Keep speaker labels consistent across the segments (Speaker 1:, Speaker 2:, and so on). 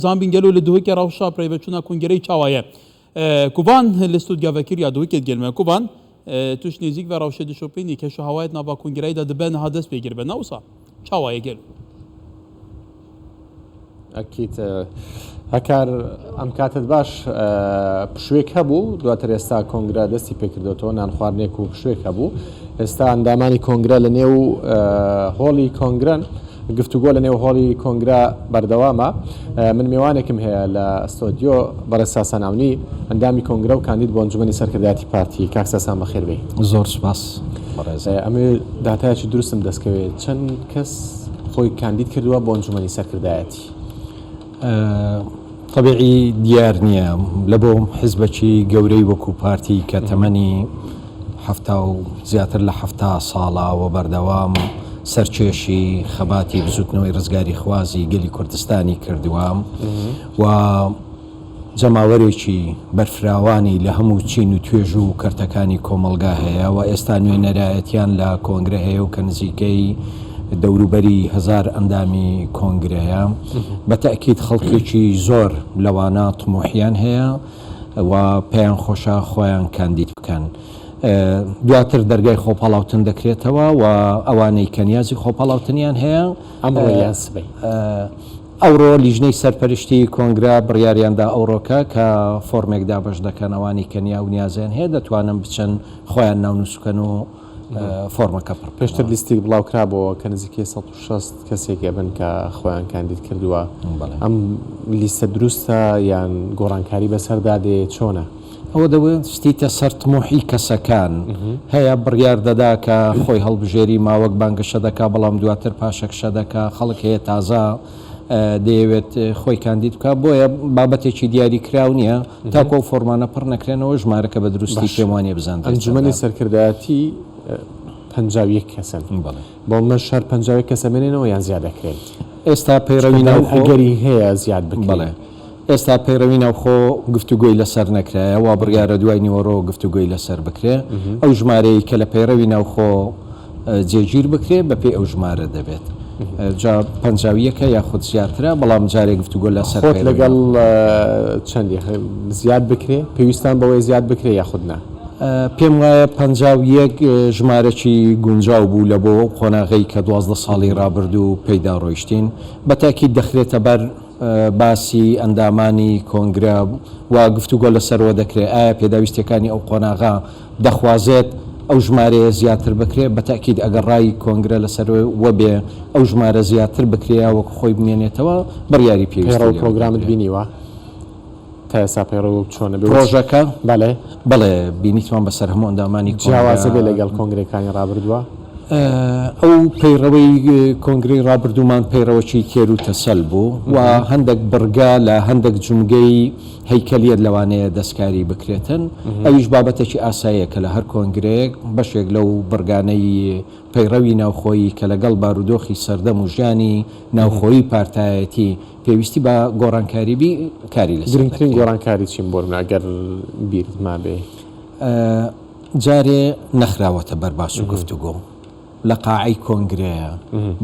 Speaker 1: زانبین گەلۆ لە دهۆکێ رەوشا پرەیڤەچوونا کونگرەی چاوا یە؟ کوبان لە ستودیا ڤەکیر یا دهۆکێ دگەل me. کوبان توش نێزیک ڤە رەوشێ دشۆپینی کەش و هەوایەت ناڤا کونگرەی دا دبە نها دەست پێ گربە نە وسا؟ چاوا یە گەلۆ؟
Speaker 2: ئەکید هەکار ئەم کاتت باش پشوێک هەبوو دواتر ئێستا کۆنگرە دەستی پێکردوەوە نان خواردنێک و پشوێک هەبوو ئێستا ئەندامانی کۆنگرە لە نێو هۆڵی کۆنگرەن گفتوگۆ لە نێو هۆڵی کۆنگرە بەردەوامە. من مێوانێکم هەیە لە ستۆدیۆ، بەڕێز ساسان عەونی، ئەندامی کۆنگرە و کاندید بۆ ئەنجومەنی سەرکردایەتی پارتی. کاک ساسان بەخێر بێی.
Speaker 3: زۆر سوپاس بەڕێزم.
Speaker 2: ئەمەوێ داتایەکی دروستم دەستکەوێ، چەند کەس خۆی کاندید کردووە بۆ ئەنجومەنی سەرکردایەتی؟
Speaker 3: تەبیعی دیار نییە لە بۆ حیزبەکی گەورەی وەکو پارتی کە تەمەنی حەفتا و زیاتر لە حەفتا ساڵە و بەردەوام سەرکێشی خەباتی بزوتنەوەی ڕزگاریخوازی گەلی کوردستانی کردووە و جەماوەرێکی بەرفراوانی لە هەموو چین و توێژ و کەرتەکانی کۆمەڵگا هەیە و ئێستا نوێنەرایەتیان لە کۆنگرە هەیە و کە نزیکەی دەوروبەری هەزار ئەندامی کۆنگرەیە. بە تەئکید خەڵکێکی زۆر لەوانە تموحیان هەیە و پێیان خۆشە خۆیان کاندید بکەن. دواتر دەرگای خۆپاڵاوتن دەکرێتەوە و ئەوانەی کە نیازی خۆپاڵاوتنیان هەیە
Speaker 2: ئەمڕۆ یان سبەی.
Speaker 3: ئەوڕۆ لیژنەی سەرپەرشتی کۆنگرە بڕیاریاندا ئەوڕۆکە کە فۆرمێک دابەش دەکەن ئەوانەی کە نیا و نیازیان هەیە دەتوانن بچن خۆیان ناونووس بکەن و فۆرمەکە پڕ
Speaker 2: پێشتر لیستێک بڵاوکرابەوە کە نزیکەی 160 کەسێک ئەبن کە خۆیان کاندید کردووە. ئەم لیستە دروستە یان گۆڕانکاری بەسەردا دێ چۆنە؟
Speaker 3: ئەوە دەوەستیتە سەر تموحی کەسەکان، هەیە بڕیار دەدا کە خۆی هەڵبژێری ماوەک بانگەشە دەکا بەڵام دواتر پاشەکشە دەکا، خەڵک هەیە تازە دەیەوێت خۆی کاندید بکا، بۆیە بابەتێکی دیاری کراو نییە تاکو ئەو فۆرمانە پڕ نەکرێنەوە ژمارەکە بە دروستی
Speaker 2: باش
Speaker 3: پێم وانیە بزاندرێت
Speaker 2: ئەنجومەنی
Speaker 3: سەردار.
Speaker 2: سەرکردایەتی 51 کەسن
Speaker 3: بەڵێ.
Speaker 2: بۆ مەش هەر 51 کەس ئەمێنێنەوە یان زیاد ئەکرێن؟
Speaker 3: ئێستا
Speaker 2: چونکە
Speaker 3: پەیڕەوی
Speaker 2: دەڵێن
Speaker 3: ناوخۆ
Speaker 2: ئەگەری هەیە زیاد
Speaker 3: بەڵێ.
Speaker 2: بکرێن.
Speaker 3: ئێستا پەیڕەوی ناوخۆ گفتوگۆی لەسەر نەکرایە، وا بڕیارە دوای نیوەڕۆ گفتوگۆی لەسەر بکرێ. ئەو ژمارەی کە لە پەیڕەوی ناوخۆ جێگیر بکرێ بەپێی ئەو ژمارە دەبێت. جا 51 ە یاخود زیاترە، بەڵام جارێ گفتوگۆ لەسەر
Speaker 2: خۆت
Speaker 3: پەیڕەوی
Speaker 2: لەگەڵ
Speaker 3: ناوخۆ دەکرێ.
Speaker 2: چەندی زیاد بکرێ؟ پێویستان بەوەیە زیاد بکرێ یاخود نا؟
Speaker 3: پێم وایە 51 ژمارەکی گونجاو بوو لە بۆ ئەو قۆناغەی کە 12 ساڵی ڕابردوو پێیدا ڕۆیشتین. بە تەئکید دەخرێتە بەر باسی ئەندامانی کۆنگرە و گفتوگۆ لەسەرەوە دەکرێت، ئایا پێداویستیەکانی ئەو قۆناغە دەخوازێت ئەو ژمارەیە زیاتر بکرێت؟ بە تەئکید ئەگەر ڕای کۆنگرە لەسەرەوە بێ ئەو ژمارە زیاتر بکرێ یا وەک خۆی بمێنێتەوە، بڕیاری پێویستی
Speaker 2: پەیڕەو
Speaker 3: لێ
Speaker 2: پرۆگرامت
Speaker 3: وەردەگرێ.
Speaker 2: بینیوە؟ تا ئێستا پەیڕەو چۆنە؟ بێ وچ
Speaker 3: پرۆژەکە؟
Speaker 2: بەڵێ.
Speaker 3: بەڵێ بینیتمان بەسەر هەموو ئەندامانی کۆنگرە.
Speaker 2: جیاوازە بێ لەگەڵ کۆنگرەکانی ڕابردووە؟
Speaker 3: ئەو پەیڕەوەی کۆنگرەی ڕابردوومان پەیڕەوەکی تێر و تەسەل بوو و هەندێک بڕگە لە هەندێک جومگەی هەیکەلیەت لەوانەیە دەستکاری بکرێتن، ئەویش بابەتێکی ئاساییە کە لە هەر کۆنگرەیەک بەشێک لەو بڕگانەی پەیڕەوی ناوخۆیی کە لەگەڵ بارودۆخی سەردەم و ژیانی ناوخۆیی پارتایەتی پێویستی بە گۆڕانکاری بی کاری لەسەر
Speaker 2: گرنگترین
Speaker 3: دەکرێ.
Speaker 2: گۆڕانکاری چین بۆ نمونە ئەگەر بیرت مابێ؟
Speaker 3: جارێ نەخراوەتە بەر باس و گفتوگۆ لە قاعەی کۆنگرەیە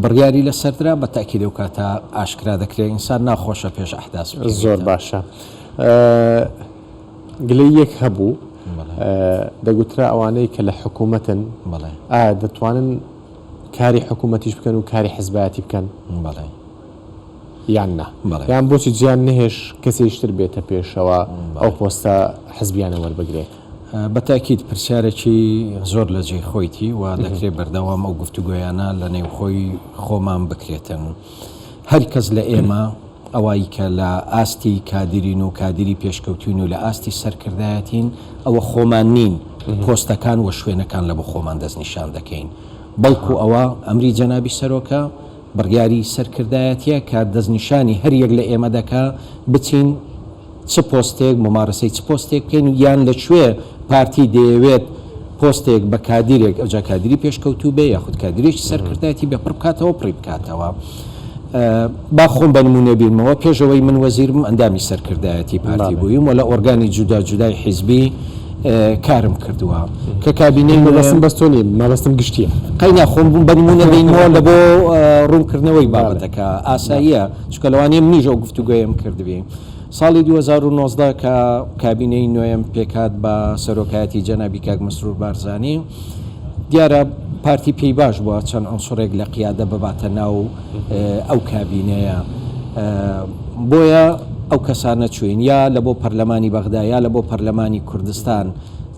Speaker 3: بڕیاری لەسەر درا بە تەئکید ئەو کاتە ئاشکرا دەکرێ ئینسان ناخۆشە پێش ئەحداس
Speaker 2: زۆر
Speaker 3: بکەوێتە.
Speaker 2: باشە گلەییەک هەبوو دەگوترا ئەوانەی کە لە حکوومەتن ئایا دەتوانن کاری حکوومەتیش بکەن و کاری حزبایەتی بکەن؟
Speaker 3: بەڵێ.
Speaker 2: یان نا؟ یان بۆچی جیان نەهێش کەسێکی تر بێتە پێشەوە ئەو پۆستە حزبیانە وەربگرێت؟
Speaker 3: بە تەئکید پرسیارێکی زۆر لە جێی خۆیتی و دەکرێ بەردەوام ئەو گفتوگۆیانە لە نێوخۆی خۆمان بکرێتن. هەر کەس لە ئێمە ئەوای کە لە ئاستی کادیرین و کادیری پێشکەوتوین و لە ئاستی سەرکردایەتین ئەوە خۆمان نین پۆستەکان و شوێنەکان لە بۆ خۆمان دەستنیشان دەکەین بەڵکو ئەوە ئەمری جەنابی سەرۆکە بڕیاری سەرکردایەتیە کە دەستنیشانی هەر یەک لە ئێمە دەکا بچین چ پۆستێک، مومارەسەی چ پۆستێک بکەین و یان لە کوێ پارتی دەیەوێت پۆستێک بە کادیرێک ئەوجا کادیری پێشکەوتوو بێ یاخود کادیرێکی سەرکردایەتی بێ پڕ بکاتەوە پڕی بکاتەوە. با خۆم بە نموونە بینمەوە پێش ئەوەی من وەزیر بم ئەندامی سەرکردایەتی پارتی بوویم و لە ئۆرگانی جودا جودای حیزبی کارم کردووە کە کابینەی
Speaker 2: مەبەستم بەس تۆ نیم مەبەستم گشتیە.
Speaker 3: قەینا خۆم بووم بە نموونە دەینمەوە لە بۆ ڕوونکردنەوەی بابەتەکە ئاساییە چونکە لەوانەیە منیش ئەو گفتوگۆیەم کردبێ. ساڵی 2019 کە کابینەی نۆیەم پێکهات بە سەرۆکایەتی جەنابی کاک مەسرور بارزانی دیارە پارتی پێی باش بووە چەند عنسڕێک لە قیادە بباتە ناو ئەو کابینەیە بۆیە ئەو کەسانە چوین یا لە بۆ پەرلەمانی بەغدا یا لە بۆ پەرلەمانی کوردستان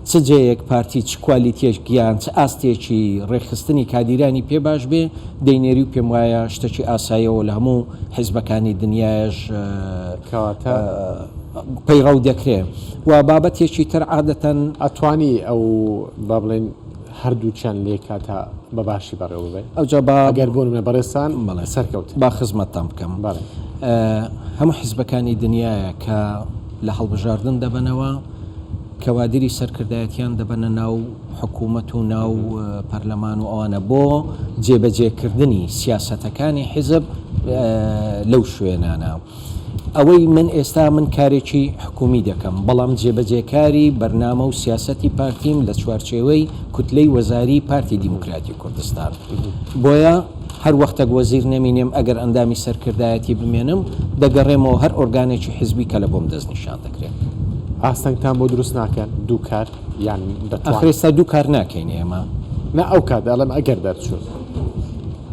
Speaker 3: چ جێیەک پارتی چ کوالیتیەک یان چ ئاستێکی ڕێکخستنی کادیرانی پێ باش بێ دەینێری و پێم وایە شتەکی ئاساییەوە لە هەموو حیزبەکانی دنیایش
Speaker 2: کەواتە
Speaker 3: پەیڕەو دەکرێ و بابەتێکی تر عادەتەن
Speaker 2: ئەتوانی ئەو با بڵێین هەردووکیان لە یەک کاتا بە باشی بەڕێوە ببەین؟
Speaker 3: ئەوجا با
Speaker 2: ئەگەر بۆ نمونە بەڕێزتان
Speaker 3: بەڵێ
Speaker 2: سەرکەوتن.
Speaker 3: با خزمەتتان بکەم.
Speaker 2: بەڵێ.
Speaker 3: هەموو حیزبەکانی دنیایە کە لە هەڵبژاردن دەبەنەوە کەوادری سەرکردایەتیان دەبەنە ناو حکوومەت و ناو پەرلەمان و ئەوانە بۆ جێبەجێکردنی سیاسەتەکانی حیزب لەو شوێنانە. ئەوەی من ئێستا من کارێکی حکومی دەکەم، بەڵام جێبەجێکاری بەرنامە و سیاسەتی پارتیم لە چوارچێوەی کوتلەی وەزاری پارتی دیموکراتی کوردستان. بۆیە هەر وەختەک وەزیر نەمینێم ئەگەر ئەندامی سەرکردایەتی بمێنم دەگەڕێمەوە هەر ئۆرگانێکی حزبی کە لە بۆم دەستنیشان دەکرێت.
Speaker 2: ئاستەنگتان بۆ دروست ناکەن دوو کار یان دەتوانن؟
Speaker 3: ئاخر ئێستا دوو کار ناکەین ئێمە.
Speaker 2: نا ئەو کات ئەڵێم ئەگەر دەرچوون.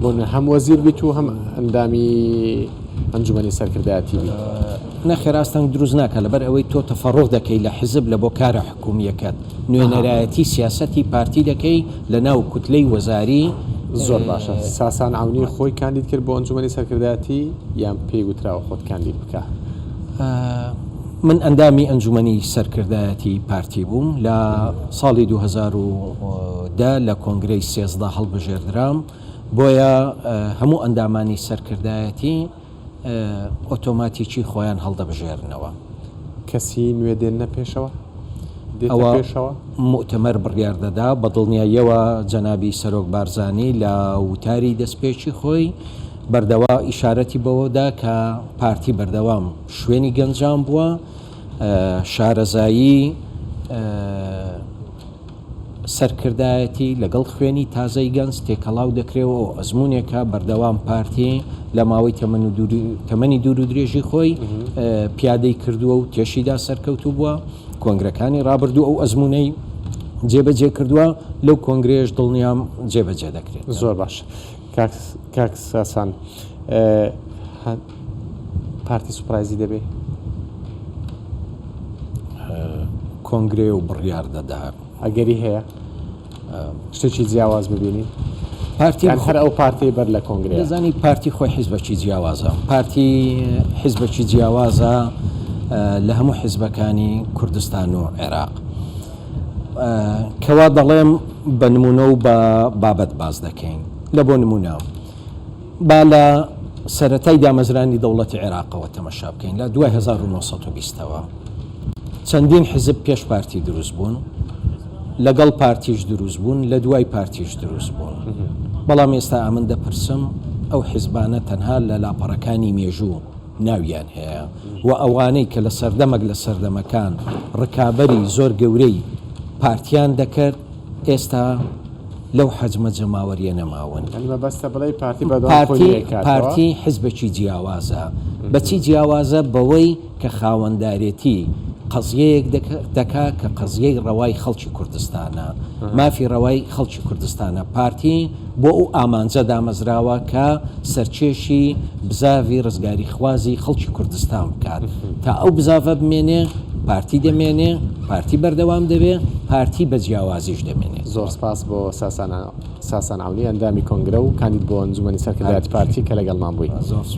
Speaker 2: بۆ نمونە هەم وەزیر بیت و هەم ئەندامی ئەنجومەنی سەرکردایەتی بیت.
Speaker 3: نەخێر ئاستەنگ دروست ناکات لەبەر ئەوەی تۆ تەفەڕوغ دەکەی لە حزب لە بۆ کارە حکومییەکەت نوێنەرایەتی سیاسەتی پارتی دەکەی لە ناو کوتلەی وەزاری.
Speaker 2: زۆر باشە ساسان عەونی خۆی کاندید کرد بۆ ئەنجومەنی سەرکردایەتی یان پێی وتراوە خۆت کاندید بکە؟
Speaker 3: من ئەندامی ئەنجومەنی سەرکردایەتی پارتی بووم، لە ساڵی 2010 لە کۆنگرەی 13 هەڵبژێردرام، بۆیە هەموو ئەندامانی سەرکردایەتی ئۆتۆماتیکی خۆیان هەڵدەبژێرنەوە.
Speaker 2: کەسی نوێ دێننە پێشەوە؟ دێتە
Speaker 3: ئەوە
Speaker 2: پێشەوە؟
Speaker 3: موئتەمەر بڕیار دەدا، بە دڵنیاییەوە جەنابی سەرۆک بارزانی لە وتاری دەستپێکی خۆی بەردەوا ئیشارەتی بەوە دا کە پارتی بەردەوام شوێنی گەنجان بووە، شارەزایی سەرکردایەتی لەگەڵ خوێنی تازەی گەنج تێکەڵاو دەکرێ و ئەزموونێکە بەردەوام پارتی لە ماوەی تەمەنی دوور و درێژی خۆی پیادەی کردووە و تێشیدا سەرکەوتوو بووە، کۆنگرەکانی ڕابردوو ئەو ئەزموونەی جێبەجێ کردووە، لەو کۆنگرەیەش دڵنیام جێبەجێ دەکرێت.
Speaker 2: زۆر باش کاک ساسان پارتی سوپرایزی دەبێ؟
Speaker 3: کۆنگرەیە و بڕیار دەدا.
Speaker 2: ئەگەری هەیە شتێکی جیاواز ببینین؟
Speaker 3: پارتی
Speaker 2: یان هەر ئەو پارتەی بەر لە کۆنگرەیە؟
Speaker 3: دەزانی پارتی خۆی حیزبەکی جیاوازە. پارتی حیزبەکی جیاوازە لە هەموو حیزبەکانی کوردستان و عێراق. کەوا دەڵێم بە نمونە و بە بابەت باس دەکەین. لە بۆ نمونە با لە سەرەتای دامەزرانی دەوڵەتی عێراقەوە تەمەشا بکەین لە دوای 1920ەوە چەندین حزب پێش پارتی دروست بوون لەگەڵ پارتیش دروست بوون لە دوای پارتیش دروست بوون بەڵام ئێستا ئەمن دەپرسم ئەو حزبانە تەنها لە لاپەڕەکانی مێژوو ناویان هەیە و ئەوانەی کە لە سەردەمەک لە سەردەمەکان ڕکابەری زۆر گەورەی پارتیان دەکرد ئێستا لەو حەجمە جەماوەریە نەماون.
Speaker 2: یانی مەبەستە بڵێی پارتی بەردەوام خۆی نوێ کاتەوە؟
Speaker 3: پارتی حزبێکی جیاوازە. بە چی جیاوازە؟ بەوەی کە خاوەندارێتی قەزیەیەک دەکا کە قەزیەی ڕەوای خەڵکی کوردستانە، مافی ڕەوای خەڵکی کوردستانە. پارتی بۆ ئەو ئامانجە دامەزراوە کە سەرکێشی بزاڤی ڕزگاریخوازی خەڵکی کوردستان بکات. تا ئەو بزاڤە بمێنێ، پارتی دەمێنێ، پارتی بەردەوام دەبێ، پارتی بە جیاوازیش دەمێنێتەوە.
Speaker 2: زۆر سپاس بۆ ساسان عەونی ئەندامی کۆنگرە و کاندید بۆ ئەنجومەنی سەرکردایەتی پارتی کە لەگەڵمان بووی.